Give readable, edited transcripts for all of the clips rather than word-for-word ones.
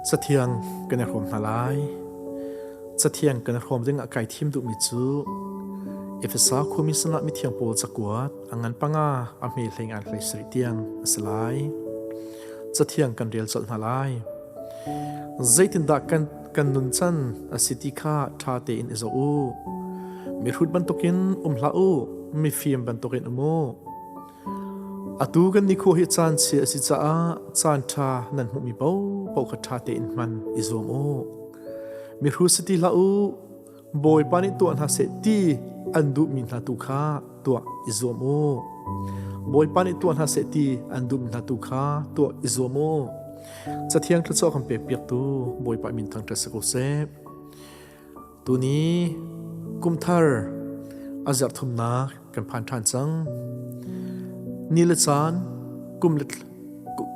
Cathiang kan i hrawm hna lai. Cathiang kan i hrawm ding ah kai thim duhmi cu Efesa khuami sinah mithiang Paul cakuat a ngan panga a hme hlei ngan hlei sarih tiang a si lai. Cathiang kan rel colh hna lai. Zeitindah kan kan nuncan a si ti kha ṭha tein i zoh u. Mihrut bantukin um hlah u, mifim bantukin um u. Atu kan nikhua hi caan chia a si caah caan ṭha nan hmuhmi paohpaoh kha ṭha tein hman i zuam u. Mihru si ti hlah u, Bawipa nih tuah hna seh ti an duhmi hna tu kha tuah i zuam u. Bawipa nih tuah hna seh ti an duhmi hna tu kha tuah i zuam u. Cathiang thluachuah kan pekpiaktu Bawipa min thangṭhat si ko seh. Tuni kumthar a zarh thumnak kan phan ṭhan cang. Ni le caan, kum le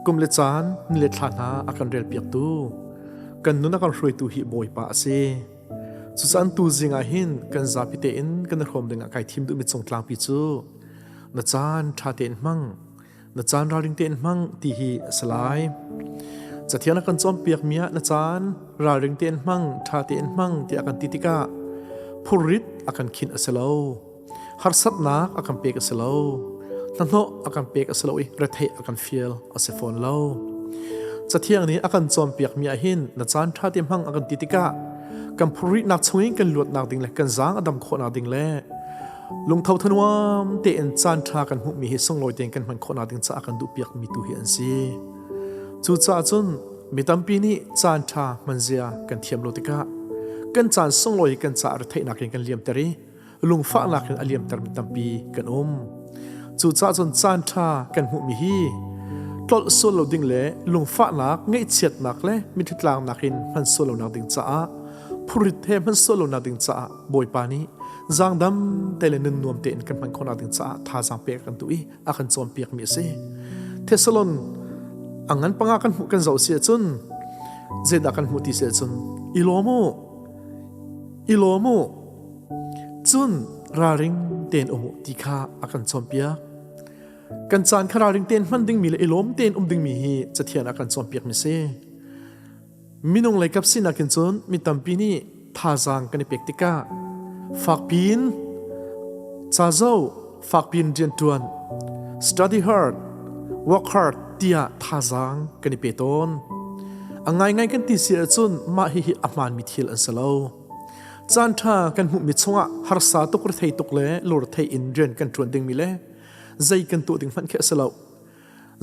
kum le caan, ni le thla hna a kan relpiaktu, kan nun a kan hruaitu hi Bawipa a si. Cucaah tu zing ah hin kan zapi tein kan i hrawm dingah kai thim duhmi cung tlangpi cu na caan ṭha tein hmang, na caan ralring tein hmang ti hi a si lai. Cathiang a kan cawnpiakmi ah na caan ralring tein hmang, ṭha tein hmang tiah a kan ti tikah phurrit a kan khinh a si lo. Harsatnak a kan pek a si lo. Hnahnawh a kan pek a si lo i retheih a kan fial a si fawn lo. Cathiang nih a kan cawnpiakmi ah hin na caan ṭha te hmang a kan ti tikah kan phurrihnak chungin kan luatnak ding le kan zaang a dam khawhnak ding le lungtho thanuam tein caan ṭha kan hmuhmi hi sunglawi tein kan hman khawhnak ding caah kan duhpiakmi tu hi an si. Cucaah cun mi tampi nih caan ṭha hmanzia kan thiam lo tikah kan caan sunglawi kan caah retheihnak in kan liamter i lungfahnak in a liamtermi tampi kan um. Cucaah cun caan ṭha kan hmuhmi hi tlolh sual lo ding le lungfahnak, ngaihchiatnak le mithitlangnak in hman sual lonak ding caah phurit he hman sual lonak ding caah Bawipa nih zaangdam te le nun nuam tein kan hman khawhnak ding caah thazaang pek kan duh i a kan cawnpiakmi a si. Thessalon a ngan panga kan hmuh kan zoh si ahcun zeidah kan hmuh ti si ahcun i lawm u i lawm u Cun ralring tein um u ti kha a kan cawnpiak. Kan caan kha ralring tein hman dingmi le i lawm tein um dingmi hi Cathiang a kan cawnpiakmi si. Minung lei kap sinak in cun mi tampi nih thazaang kan i pek tikah fakpiin ca zoh, fakpiin rianṭuan, study hard, work hard tiah thazaang kan i pe tawn. A ngaingai kan ti si ahcun mah hihi a hmaanmi thil an si lo. Caanṭha kan hmuhmi chungah harsa tuk rethei tuk le lurthei in rian kan ṭuan dingmi le zei kan tuah ding hmanh khi a si lo.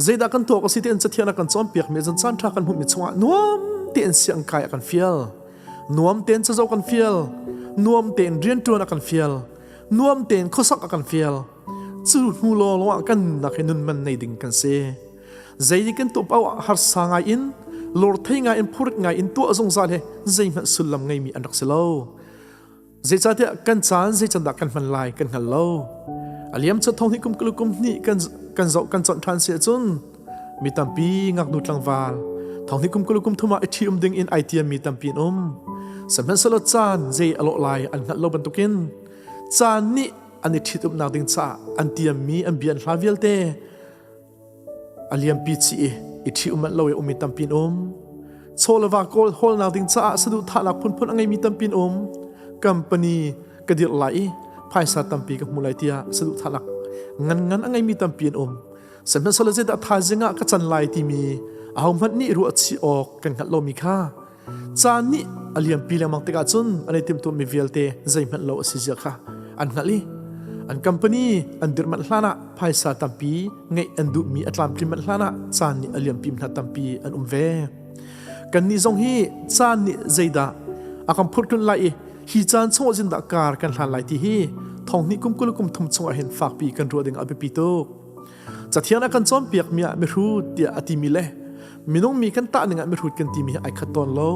Zeidah kan tuah awk a si tiin Cathiang a kan cawnpiakmi cun caanṭha kan hmuhmi chungah nuam tein siangkai a kan fial. Nuam tein cazoh kan fial. Nuam tein rianṭuan a kan fial. Nuam tein khuasak a kan fial. Cu hnu lawnglawng ah kan nunnak hi nun man nei ding kan si. Zei kan tuah paoh ah harsa ngai in lawrthei ngai in phurit ngai in tuah zungzal hi zeihmanh sullam ngeimi an rak si lo. Zeicahtiah kan caan zei can dah kan hman lai kan hngal lo. A liam chat thong hi kum kul kum hnih kan kan zoh kan conh ṭhan si ahcun mi tampi ngaknu tlangval thong hi kum kul kum thum ah i ṭhi um ding in ai tiammi tampi an um. Sihmanhsehlaw caan zei a lawh lai an hngalh lo bantukin caan nih an i ṭhitumnak ding caah an tiammi an bia an hla vialte A liampi chih i i ṭhi um manh lo i ummi tampi an um. Chaw le va kawl hawlnak ding caah saduhthahnak phunphun a ngeimi tampi an um. Company ka dirh lai i phaisa tampi ka hmu lai tiah saduhthahnak nganngan a ngeimi tampi an um. Sihmanhsehlaw zeidah thaizing ah ka can lai timi ahohmanh nih ruah chih awk kan hngalh lomi kha caan nih a liampi lengmang tikah cun an i timhtuahmi vialte zeihmanh lo a si zia kha an hngalh i an company an dirh manh hlan ah phaisa tampi ngeih an duhmi a tlamtlim manh hlan ah caan nih a liampi hna tampi an um ve. Kannih zong hi caan nih zeidah a kan phurhtlunh lai i hi caan chung ah zindah kar kan hlan lai ti hi thong hnih kum 20 kum thum chungah hin fakpi kan ruah ding a biapi tuk. Cathiang a kan cawnpiakmi ah mihrut tiah a timi le minung mi kan tah ning ah mihrut kan timi hi ai khat tawn lo.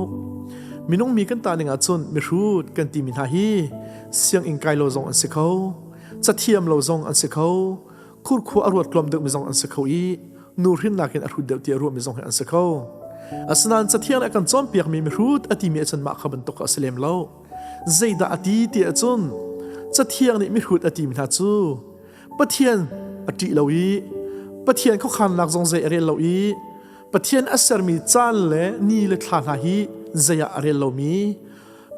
Minung mi kan tah ning ah cun mihrut kan timi hna hi sianginn kai lo zong an si kho, cathiam lo zong an si kho, khurkhua a ruat tluam deuhmi zong an si kho i nu hrinnak in a hrut deuh ti a ruahmi zong hi an si kho. Asinain cathiang nih a kan cawnpiakmi mihrut a timi ahcun mah kha bantuk a si lem lo. Zeidah a ti ti ahcun cathiang nih mihrut a timi hna cu Pathian a ṭih lo i Pathian khuakhannak zong zei a rel lo i Pathian a sermi caan le ni le thla hna hi zei ah a rel lomi,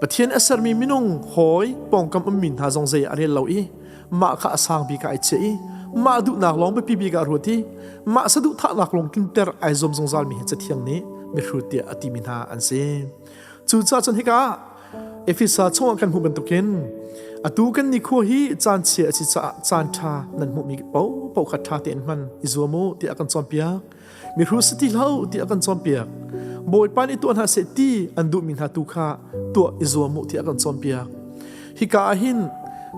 Pathian a sermi minung hawi pawngkam ummi hna zong zei ah a rel lo i mah kha a sang bik ah ai chiah i mah duhnak lawng biapi bik ah a ruat i mah saduhthahnak lawng tlinter ai zuam zungzalmi hi Cathiang nih mihrut tiah a timi hna an si. Cucaah cun hika ah Efesa chungah kan hmuh bantukin atu kan nikhua hi caan chia a si caah caan ṭha nan hmuhmi paohpaoh kha ṭha tein hman i zuam u tiah a kan cawnpiak. Mihru si ti hlah u tiah a kan cawnpiak. Bawipa nih tuah hna seh ti an duhmi hna tu kha tuah i zuam u tiah a kan cawnpiak. Hika ah hin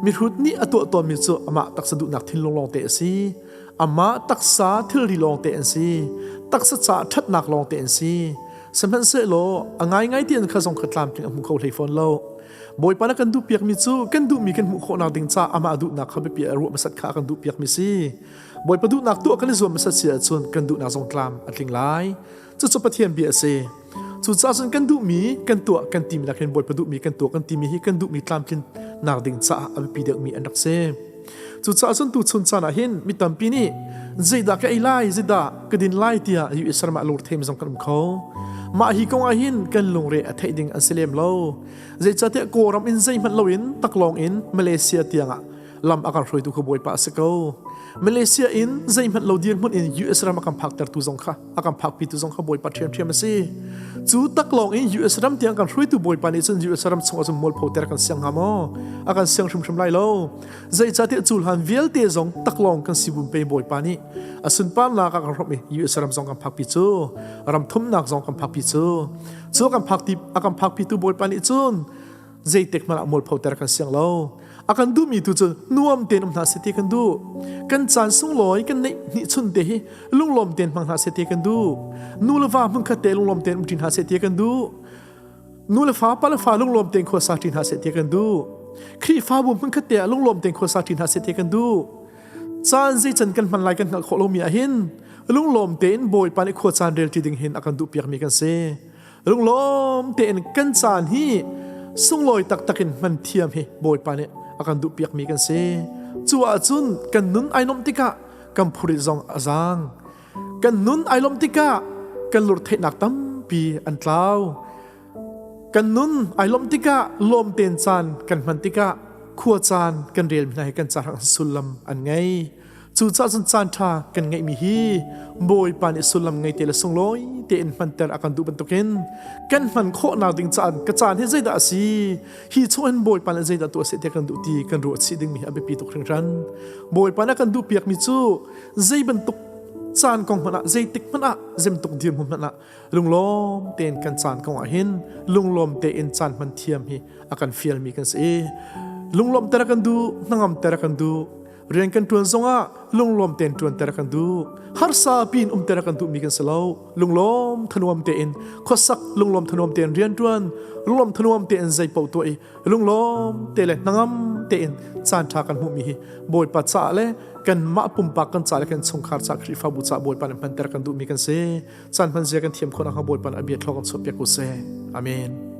mihrut nih a tuah tawnmi cu amah taksa duhnak thinlung lawngte a si. Amah taksa thilri lawngte an si. Taksa caah ṭhatnak lawngte an si. Sihmanhsehlaw a ngaingai ti an kha zong kha tlamtling a hmu kho hlei fawn lo. Bawipa na kan duhpiakmi cu kan duhmi kan hmuh khawhnak ding caah amah duhnak kha biapi ah ruah hmasat kha a kan duhpiakmi si. Bawipa duhnak tuah kan i zuam hmasat si ahcun kan duhnak zong tlam a tling lai. Cucu Pathian bia a si. Cucaah cun kan duhmi kan tuah kan timi nakin Bawipa duhmi kan tuah kan timi hi kan duhmi tlamtlinnak ding caah a biapi deuhmi an rak si. Cucaah cun tuchun caan ah hin mi tampi nih zeidah ka ei lai, zeidah ka din lai tiah US ram ah lungthem zong kan um kho. Mah hi kong ah hin kan lungre a theih ding an si lem lo. Zeicahtiah Kawlram in zeihmanh loin taklawng in Malaysia tiangah lam a kan hruaitu kha Bawipa a si ko. Malaysia in zeihmanh lo dirhmun in US ram a kan phaktertu zong kha a kan phakpitu zong kha Bawipa ṭhiamṭhiam a si. Cu taklawng in US ram tiang kan hruaitu Bawipa nih cun US ram chungah cun mualpho ter kan siang hnga maw? A kan siang hrimhrim lai lo. Zeicahtiah cu hlan vialte zong taklawng kan si bum pe Bawipa nih a sunparnak a kan hrawmh i US ram zong kan phakpi cu ram thumnak zong kan phakpi cu cu kan phakti a kan phakpitu Bawipa nih cun zeitik hmanh ah mualpho ter kan siang lo. A kan duhmi tu cu nuam tein um hna seh ti kan duh. Kan caan sunglawi kan neih hnih chun te hi lunglawm tein hmang hna seh ti kan duh. Nu le va hmunkhat te lunglawm tein um ṭi hna seh ti kan duh. Nu le fa, pa le fa lunglawm tein khuasa ṭi hna seh ti kan duh. Khrihfabu hmunkhat te ah lunglawm tein khuasa ṭi hna seh ti kan duh. Caan zei can kan hman lai kan hngalh khawh lomi ah hin lunglawm tein Bawipa nih khua caan rel ṭi ding hin a kan duhpiakmi kan si. Lunglawm tein kan caan hi sunglawi taktak in hman thiam hi Bawipa nih a kan duhpiakmi kan si. Cu ahcun kan nun ai nuamh tikah kan phurit zong a zaang. Kan nun ai lawmh tikah kan lurtheihnak tampi an tlau. Kan nun ai lawmh tikah lawm tein caan kan hman tikah khua caan kan relmi hna hi kan caah sullam an ngei. Cucaah cun caan ṭha kan ngeihmi hi Bawipa nih sullam ngei te le sunglawi tein hmanter a kan duh bantukin kan hman khawhnak ding caan ka caan hi zeidah a si hi chung in Bawipa nih zeidah tuah seh ti kan duh ti kan ruah chih dingmi hi a biapi tuk hringhran. Bawipa nih a kan duhpiakmi cu zei bantuk caan kong hmanh ah zeitik hmanh ah zemtuk dirhmun hmanh ah lunglawm tein kan caan kong ah hin lunglawm tein caan hman thiam hi a kan fialmi kan si. Lunglawm ter a kan duh, hnangam ter a kan duh. Rian kan ṭuan zongah lunglawm tein ṭuanter kan duh. Harsa piin umter kan duhmi kan si lo. Lunglawm thanuam tein khuasak, lunglawm thanuam tein rian ṭuan, lunglawm thanuam tein zei paoh tuah i lunglawm te le hnangam tein caan ṭha kan hmuhmi hi Bawipa caah le kanmah pumpak kan ca le kan chungkhar ca Khrihfabu caah Bawipa nih hmanter kan duhmi kan si. Caan hman zia kan thiam khawh nakhnga Bawipa nih a bia thlawk kan chuahpiak ko seh. Amen.